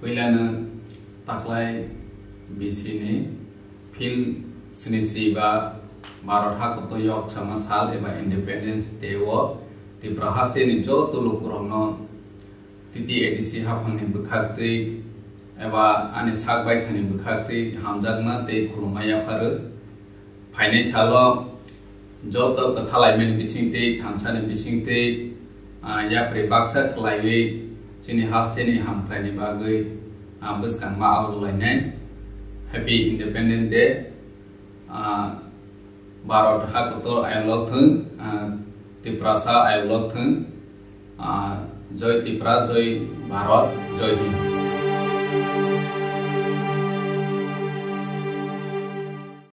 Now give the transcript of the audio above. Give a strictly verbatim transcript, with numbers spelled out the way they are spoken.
Puilano taklai bisini phil snichi ba Bharat hakotor yoksama sal eba Independence Day o Tripura hasteni joto lukurokno T T A D C haphangni bwkhaktwi eba ani sak baithani bwkhaktwi hamjakma tei khulumma yapharo. Phainai salo joto kwthalaimani bisingtwi, thamsani bisingtwi, ah, yapri baksa khlaiwi chini hasteni hamkraini bagwi, ah, bwskangma algolainai. Happy Independence Day. Ah, Bharat hakotor ayolok thung, ah, Tiprasa ayolok thung. Ah, Joy Tripura, Joy Bharat, Joy Hind.